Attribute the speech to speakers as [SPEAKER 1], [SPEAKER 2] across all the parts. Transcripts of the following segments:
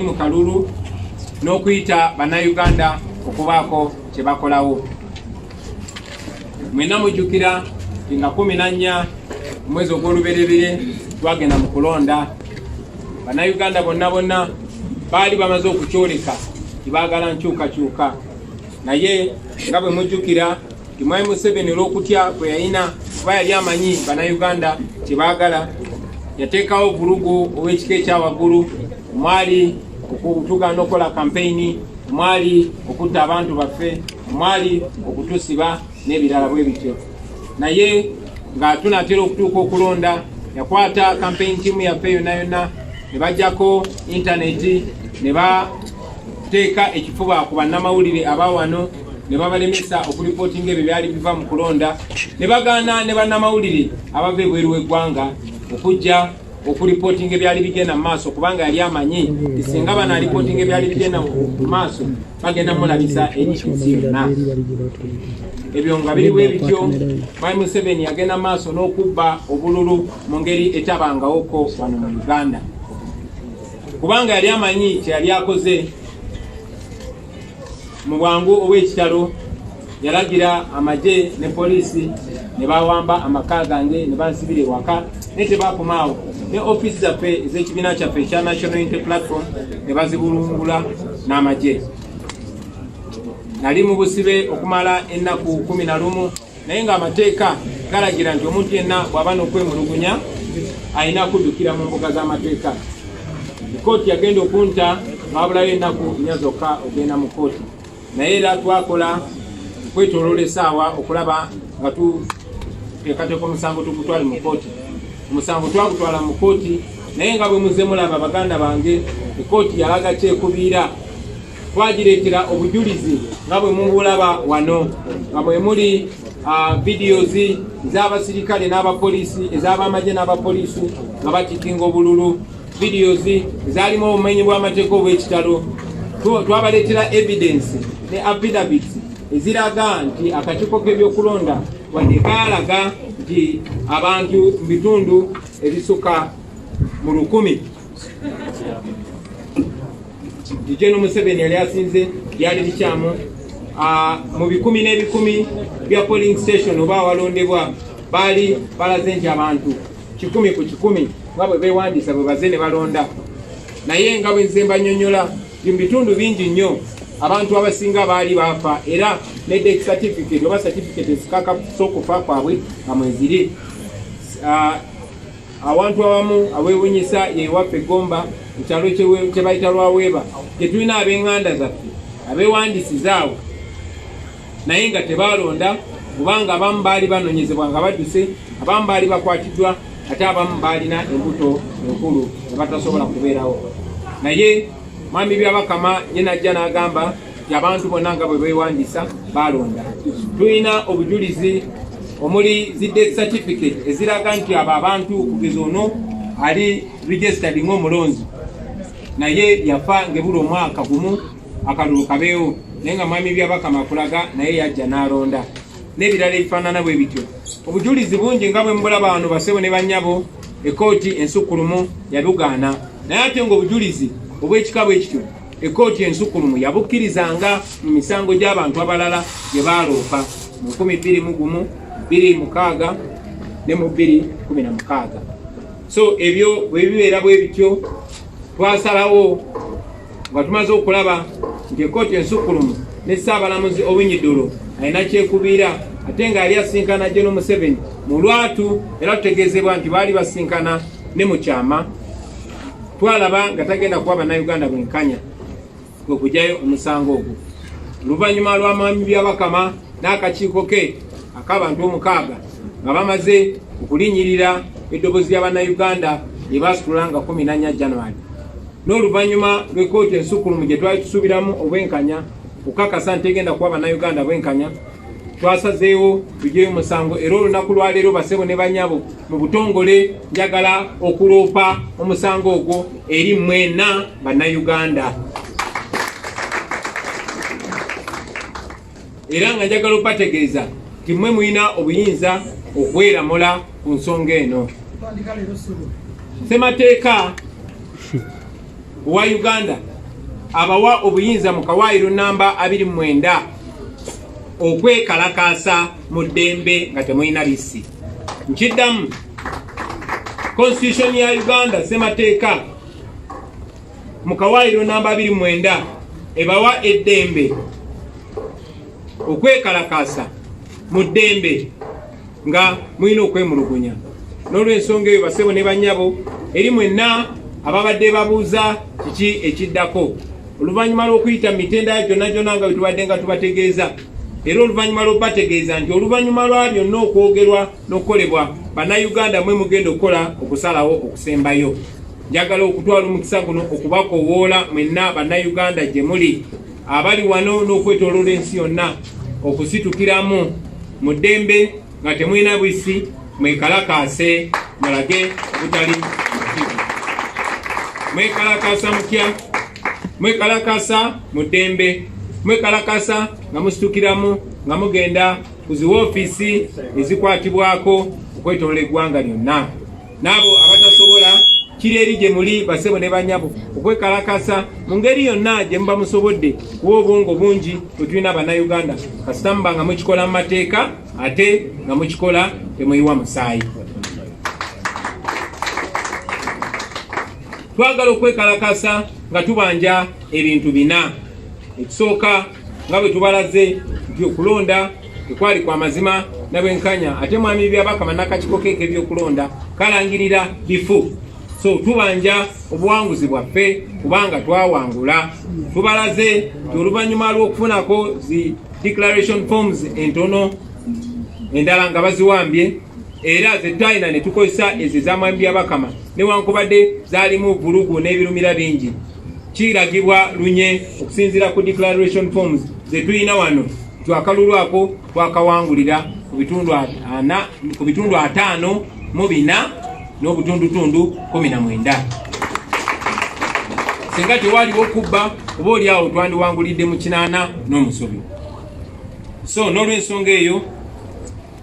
[SPEAKER 1] Mu kalulu n'okuyita Bannayuganda okubaako kye bakolawo. Mwenna mujjukira nti nga 14 omwezi ogw'olubereberye twagenda mu kulonda. Bannayuganda bonna bonna baali bamaze okukyoleka nti baagala nkyukakyuka, naye nga bwe mujjukira nti Mwami Museveni olw'okutya kwe yalina, kuba yali amanyi Bannayuganda kye baagala, yateekawo vulugu ow'ekika ekya waggulu omwali okutugaana okukola kampeyini, omwali okutta abantu baffe, omwali okutusiba n'ebirala bwe bityo. Naye nga tunaatera okutuuka okulonda, yakwata campaign team yaffe yonna yonna ne bajjako intaneti ne bateeka ekifuba ku bannamawulire aba wano ne babalemesa okulipootinga ebyo byali biva mu kulonda, ne bagaana ne bannamawulire abava ebweru w'eggwanga okujja okulipootinga ebyali bigenda mu maaso, kubanga yali amanyi nti singa banalipootinga ebyali bigenda mu maaso bagenda mulabisa eri ensi yonna. Ebyo nga biri bwe bityo, Mwami Museveni yagenda mu maaso n'okubba obululu mu ngeri etabangawoko wano mu Uganda, kubanga yali amanyi kye yali akoze. Mu bwangu obw'ekitalo yalagira amagye ne poliisi ne bawamba amaka gange ne bansibira ewaka, naye tebakomaawo, ne ofiisi zaffe ez'ekibiina kyaffe ekya National Unity Platform ne bazibulungula n'amagye. Nali mu busibe okumala ennaku 11, naye ng'amateeka galagira nti omuntu yenna bw'aba n'okwemulugunya alina kuddukira mu mbuga z'amateeka. Kooti yagenda okunta ng'abulayo ennaku 4 zokka ogenda mu kooti, naye era twakola okwetooloola essaawa okulaba nga tuteekateeka omusango tugutwale mu kooti. Omusango twagutwala mu kooti, naye nga bwe muzze mulaba baganda bange, ekooti yalaga kyekubiira. Twagireetera obujulizi nga bwe mubulaba wano, nga bwe muli videos ez'abasirikale n'abapoliisi, ez'abamagye n'abapoliisi nga batikinga obululu, videos ezaalimu obumenyi bw'amateeka obw'ekitalo. Twabaleetera evidence ne affidavits eziraga nti akakiiko k'ebyokulonda wadde kaalaga nti abantu mu bitundu ebisuka mu 1000 nti General Museveni yali asinze, byali bikyamu. Mu bikumi n'ebikumi bya polling station oba awalondebwa baali balaze nti abantu 100% nga bwe beewandiisa bwe baze ne balonda, naye nga bwe nze mbanyonnyola nti mu bitundu bingi nnyo abantu abasinga baali baafa, era ne death certificate oba certificate ezikakasa okufa kwabwe nga mweziri. Awantu awamu aweewunyisa yewaffe Gomba, mu kyalo kye bayita Lwaweeba, gye tulina ab'eŋŋanda zaffe abeewandisizaawo naye nga tebaalonda, kubanga abamu baali banoonyezebwa nga badduse, abamu baali bakwatiddwa, ate abamu baalina embuto enkulu ne batasobola kubeerawo. Naye Mwami Byabakama ye najja n'agamba nti abantu bonna nga bwe beewandisa baalonda. Tulina obujulizi omuli zi death certificate eziraga nti abo abantu, okugeza ono ali registered ng'omulonzi naye yafa ng'ebula omwaka gumu akalulu kabeewo, naye nga Mwami Byabakama akulaga naye yajja n'alonda, n'ebirala ebifaanana bwe bityo. Obujulizi bungi nga bwe mubulaba wano, basebo ne bannyabo. Ekooti ensukkulumu yabugaana, naye ate ng'obujulizi obw'ekika bwe kityo ekooti ensukkulumu yabukkirizanga mu misango gy'abantu abalala gye baaloopa mu 2001, 2006 ne mu 2016. So ebyo bwe bibeera bwe bityo, twasalawo nga tumaze okulaba nti ekooti ensukkulumu ne Ssaabalamuzi Owiny-Dollo alina kyekubiira, ate nga yali asinkana General Museveni mu lwatu, era tutegeezebwa nti baali basinkana ne mu kyama, twalaba nga tagenda kuba Bannayuganda bwenkanya, kwe kugyayo omusango ogwo. Oluvannyuma lwa Mwami Byabakama n'akakiiko ke ak'abantu 6 nga bamaze okulinnyirira eddoboozi lya Bannayuganda lye baasitula nga 14 January, n'oluvannyuma lw'ekkooti ensukkulumu gye twali tusuubiramu obwenkanya okukakasa nti tegenda kuba Bannayuganda bwenkanya, twasazeewo tugyeyo omusango. Era olunaku lwaleero, basebo ne banyabo, mu butongole njagala okuloopa omusango ogwo eri mmwena Bannayuganda, era nga njagala okubategeeza nti mmwe mulina obuyinza okweramula ku nsonga eno. Ssemateeka wa Uganda abawa obuyinza mu kawaayiro namba 29 okwekalakaasa mu ddembe nga temulina bissi. Nkiddamu, Constitution ya Uganda, ssemateeka, mu kawaayiro namba 29 ebawa eddembe okwekalakaasa mu ddembe nga mulina okwemulugunya. N'olwensonga eyo, basebo ne bannyabo, eri mwenna ababadde babuuza kiki ekiddako oluvannyuma lw'okuyita mu mitendera gyonna gyonna nga bwe tubadde nga tubategeeza, era oluvannyuma lw'okubategeeza nti oluvannyuma lwa byonna okwogerwa n'okukolebwa, Bannayuganda mwe mugenda okukola okusalawo okusembayo, njagala okutwala omukisa guno okubakowoola mwenna Bannayuganda gye muli, abali wano n'okwetooloola ensi yonna, okusitukiramu mu ddembe nga temulina bwisi, mwekalakaase mulage obutali mutivu. Mwekalakaasa mutya? Mwekalakaasa mu ddembe, mwekalakaasa nga musitukiramu nga mugenda ku zi woofiisi ezikwatibwako okwetoloola eggwanga lyonna. N'abo abatasobola, kiri eri gye muli, basebo ne banyabo, okwekalakasa mu ngeri yonna gye muba musobodde, kuba obwongo bungi bwe tulina Bannayuganda, kasita muba nga mukikola mu mateeka ate nga mukikola temuyiwa musaayi. Twagala okwekalakasa nga tubanja ebintu bina. Ekisooka, nga bwe tubalaze nti okulonda tekwali kwa mazima na bwenkanya, ate Mwami Byabakama n'akakiiko ke ek'ebyokulonda kalangirira bifu, so tubanja obuwanguzi bwaffe kubanga twawangula. Tubalaze nti oluvannyuma lw'okufunako zi declaration forms entono, endala nga baziwambye, era zetwalina ne tukozesa ezo eza Mwami Byabakama, newankubadde zaalimu vulugu n'ebirumira bingi, kiragibwa lunye okusinziira ku declaration forms zetulina wano nti akalulu ako twakawangulira ku bitundu 54.19. Singa tewaliwo kubba, oba oli awo twandiwangulidde mu 80 n'omusobi. So n'olwensonga eyo,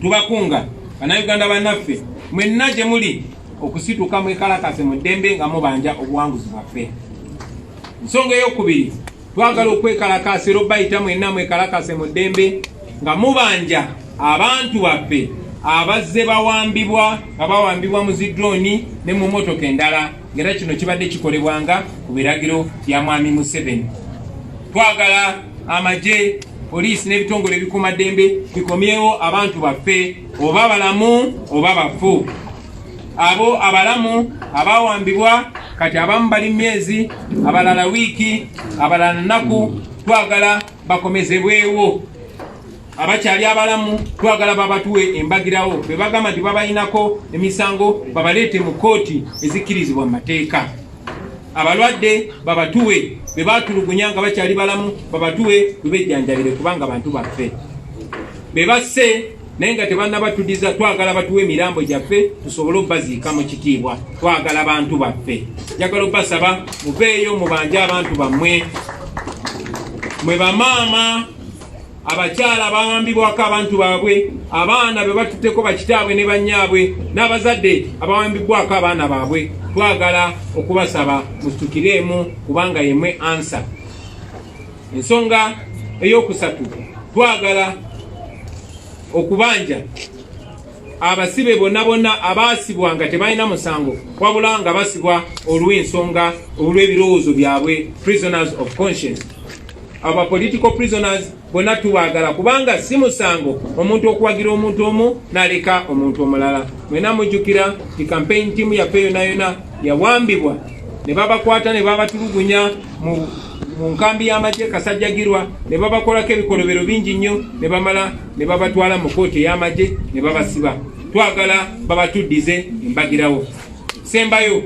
[SPEAKER 1] tubakunga Bannayuganda bannaffe mwenna gye muli okusituka mwekalakase mu ddembe nga mubanja obuwanguzi bwaffe. Ensonga eyokubiri, twagala okwekalakasa era obayita mwenna mwekalakase mu ddembe nga mubanja abantu baffe abazze bawambibwa, nga bawambibwa mu zi drone ne mu motoka endala, ng'era kino kibadde kikolebwanga ku biragiro bya Mwami Museveni. Twagala amagye, poliisi n'ebitongole ebikuumaddembe bikomyewo abantu baffe, oba balamu oba bafu. Abo abalamu abawambibwa kati abamu bali myezi, abalala wiiki, abalala nnaku, twagala bakomezebwewo. Abakyali abalamu twagala babatuwe embagirawo. Be bagamba nti babayinako emisango babaleete mu kooti ezikkirizibwa mu mateeka. Abalwadde babatuwe, be batulugunya nga bakyali balamu babatuwe tubejjanjabire, kubanga bantu baffe. Be basse naye nga tebannabatudiza, twagala batuwe emirambo gyaffe tusobole obbaziika mu kitiibwa. Twagala bantu baffe. Njagala obbasaba muveeyo mubanje abantu bammwe. Mwe bamaama, abakyala abawambibwako abantu baabwe, abaana be batutteko bakitaabwe ne bannyaabwe, n'abazadde abawambibwako abaana baabwe, twagala okubasaba musitukireemu kubanga yemwe answer. Ensonga eyokusatu, twagala okubanja abasibe bonna bonna abaasibwa nga tebalina musango, wabula nga basibwa olw'ensonga, olw'ebirowoozo byabwe, prisoners of conscience. Aba political prisoners bonna tubaagala, kubanga si musango omuntu okuwagira omuntu omu n'aleka omuntu omulala. Mwena mujjukira nti campaign team yaffe yonna yonna yawambibwa ne babakwata ne babatulugunya mu nkambi y'amagye Kasajjagirwa, ne babakolako ebikolobero bingi nnyo, ne bamala ne babatwala mu kooti ey'amagye ne babasiba. Twagala babatuddize embagirawo. Sembayo,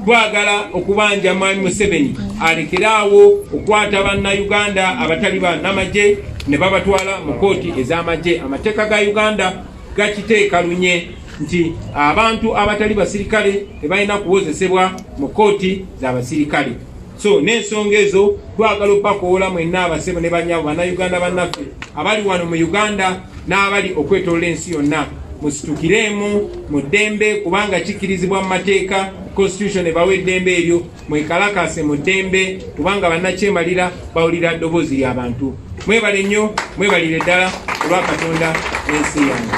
[SPEAKER 1] twagala okubanja Mwami Museveni alekeraawo okukwata Bannayuganda abatali bannamagye ne babatwala mu kooti ez'amagye. Amateeka ga Uganda gakiteeka lunye nti abantu abatali basirikale tebalina kuwozesebwa mu kooti z'abasirikale. So n'ensonga ezo, twagala obakoola mwenna abasebo ne banyabo, Bannayuganda bannaffe abali wano mu Uganda n'abali okwetolola ensi yonna. Musitukiremu mu ddembe, kubanga kikkirizibwa mu mateeka. Constitution ebawa eddembe eryo. Mwekalakase mu ddembe, kubanga bannakyemalira bawulira ddoboozi ly'abantu. Mwebale nnyo, mwebalire ddala olwa Katonda n'ensi yange.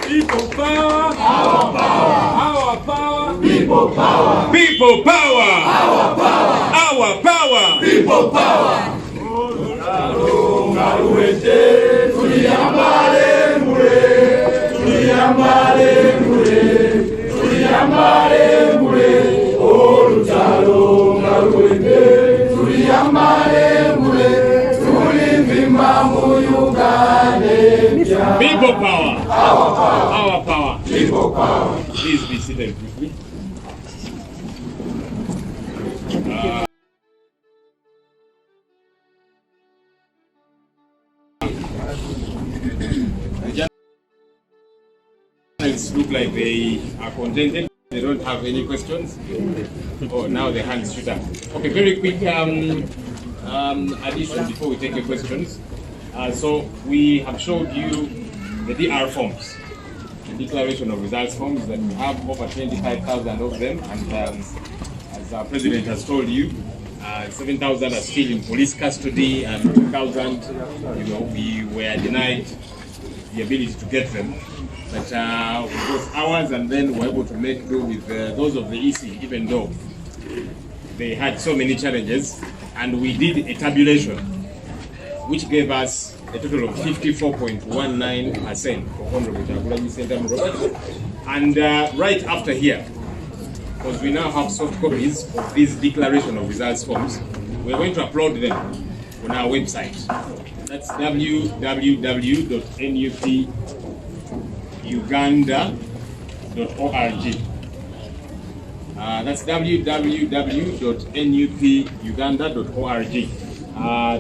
[SPEAKER 2] People power! Our power! Our power!
[SPEAKER 3] People power!
[SPEAKER 1] People power!
[SPEAKER 3] Our power!
[SPEAKER 1] Our power!
[SPEAKER 3] People power! Tuliyambale ngule, tuliyambale ngule, tuliyambale ngule, olutalo nga luwedde, tuliyambale ngule, tulivimba mu Uganda empya.
[SPEAKER 2] People power!
[SPEAKER 3] Our power!
[SPEAKER 2] Our power!
[SPEAKER 3] People power!
[SPEAKER 2] Please be seated briefly. The journalists look like they are contented. They don't have any questions. Oh, now the hands shoot up. Okay, very quick addition before we take your questions. So we have showed you the DR forms, the declaration of results forms, that we have over 25,000 of them, and as our president has told you, 7,000 are still in police custody, and 2,000, we were denied the ability to get them. But we got ours, and then we were able to make do with those of the EC, even though they had so many challenges. And we did a tabulation, which gave us a total of 54.19% for Honorable Kyagulanyi Ssentamu Robert. And right after here, because we now have soft copies of these declaration of results forms, we're going to upload them on our website. That's www.nupuganda.org. That's www.nupuganda.org.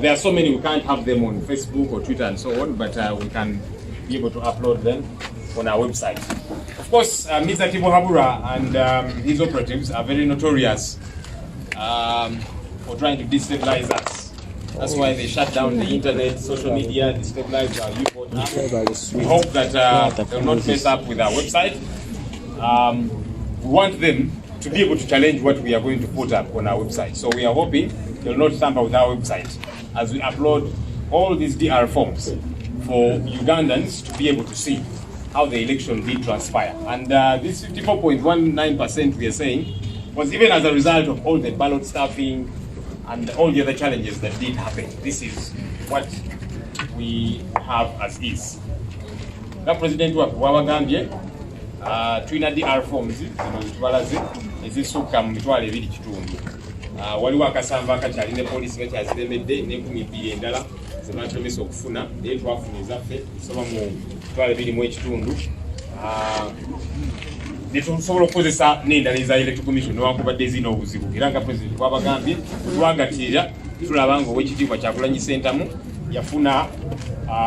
[SPEAKER 2] There are so many, we can't have them on Facebook or Twitter and so on, but we can be able to upload them on our website. Of course, Mr. Tibuhaburwa and his operatives are very notorious for trying to destabilize us. That's why they shut down the internet, social media, destabilize our U-Vote app. We hope that they'll not mess up with our website. We want them to be able to challenge what we are going to put up on our website. So we are hoping they'll not tamper with our website as we upload all these DR forms for Ugandans to be able to see how the election did transpire. And this 54.19% we are saying was even as a result of all the ballot stuffing and all the other challenges that did happen. This is what we have as is. Nga president waffe bwabagambye, tulina DR forms zino zitubalaze ezisukka mu 25,000. Waliwo akasanvu akakyali ne poliisi bakyaziremedde n'2,000 endala zebatomesa okufuna, naye twafuna ezaffe zisoba mu 25,000. Netusobola okukozesa n'endala eza Electoral Commission newankubadde ezirina obuzibu. Era nga president bwabagambye, twagatirira tulaba nga Owekitiibwa Kyagulanyi Ssentamu yafuna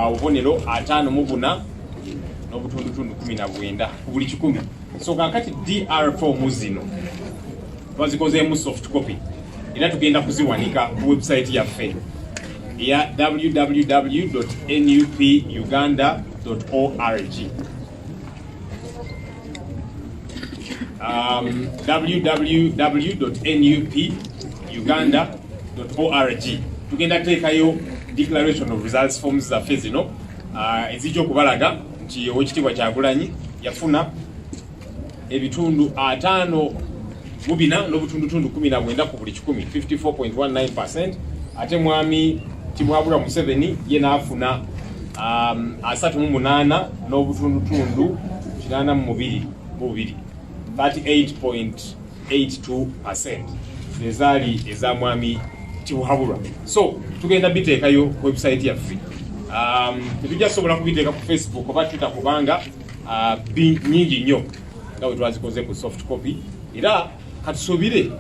[SPEAKER 2] obubonero 54.19 ku buli 100. So kaakati DR form zino twazikozeemu soft copy era tugenda kuziwanika ku website yaffe eya www.nupuganda.org, www.nupuganda.org. Tugenda kuteekayo declaration of results forms zaffe zino ezijja okubalaga nti Owekitiibwa Kyagulanyi yafuna ebitundu 54.19 ku buli 100, 54.19%, ate mwami Tibuhaburwa Museveni ye n'afuna 38.82, 38.82% ezaali eza mwami Tibuhaburwa. So tugenda biteekayo ku website yaffe. Tetujja kusobola kubiteeka ku Facebook oba Twitter kubanga nyingi nnyo nga bwe twazikoze ku soft copy. Era katusuubire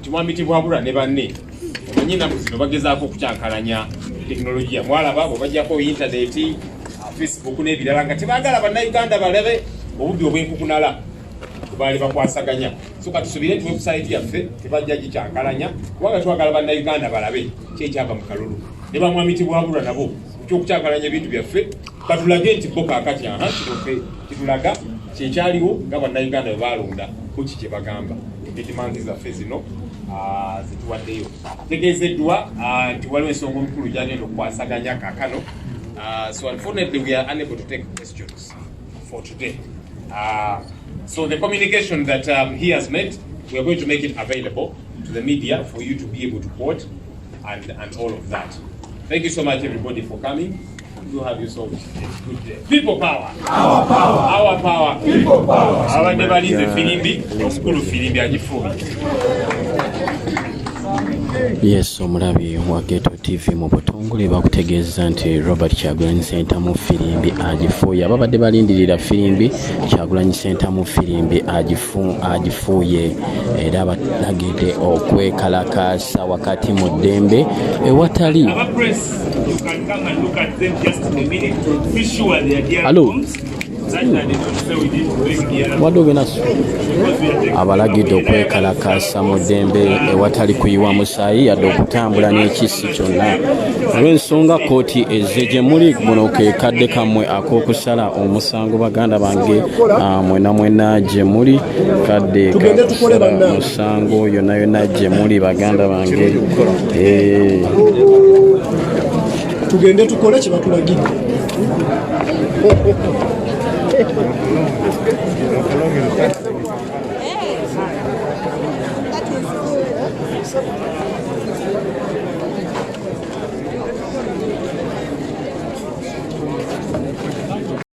[SPEAKER 2] nti mwami Tibuhaburwa ne banne, omanyi ennaku zino bagezaako okukyankalanya tekinologiya, mwalaba bwe bajjako intaneti, Facebook n'ebirala, nga tebaagala Bannayuganda balabe obubbi obw'enkukunala baali bakwasaganya. So katusuubire nti website yaffe tebajja gikyankalanya, kubanga twagala Bannayuganda balabe ki ekyava mu kalulu ne bamwami Tibuhaburwa nabo. ky'okukyankalanya ebintu byaffe, batulage nti bo kaakati aha kino ffe kitulaga kyekyaliwo nga Bannayuganda bwe balonda ko ki kye bagamba. Edimanzi zaffe zino zituwaddeyo. Tegeezeddwa nti waliwo ensonga omukulu gyagenda okukwasaganya kaakano. So unfortunately we are unable to take questions for today. So the communication that he has made, we are going to make it available to the media for you to be able to quote and all of that. Thank you so much, everybody, for coming. You have yourselves a good day. People power.
[SPEAKER 3] Our power.
[SPEAKER 2] Our power.
[SPEAKER 3] People power.
[SPEAKER 2] Abadde balinze firimbi, omukulu firimbi agifuuye.
[SPEAKER 4] Yes, omulabi wa Geto TV, mu butongole bakutegeeza nti Robert Kyagulanyi Ssentamu firimbi agifuuye. Ababadde balindirira firimbi, Kyagulanyi Ssentamu firimbi agifuuye era balagidde okwekalakaasa wakati mu ddembe ewatali
[SPEAKER 5] Our press, you can come and look at them just in a minute. Be sure they are dear
[SPEAKER 4] Hello.
[SPEAKER 5] homes, such that they don't say we didn't bring dear
[SPEAKER 4] wadde ogenaso
[SPEAKER 5] because we are taking
[SPEAKER 4] abalagidde okwekalakaasa mu ddembe ewatali kuyiwa musaayi yadde okutambula n'ekisi kyonna, olw'ensonga kooti ezze gye muli. Buno ke kadde kammwe ak'okusala omusango, baganda bange. Mwena mwena gye muli, kadde
[SPEAKER 6] Tugende tukole
[SPEAKER 4] kakusala
[SPEAKER 6] bannange.
[SPEAKER 4] Musango yonna yonna gye muli, baganda bange.
[SPEAKER 6] Tugende tukole kye batulagidde.
[SPEAKER 7] That is good.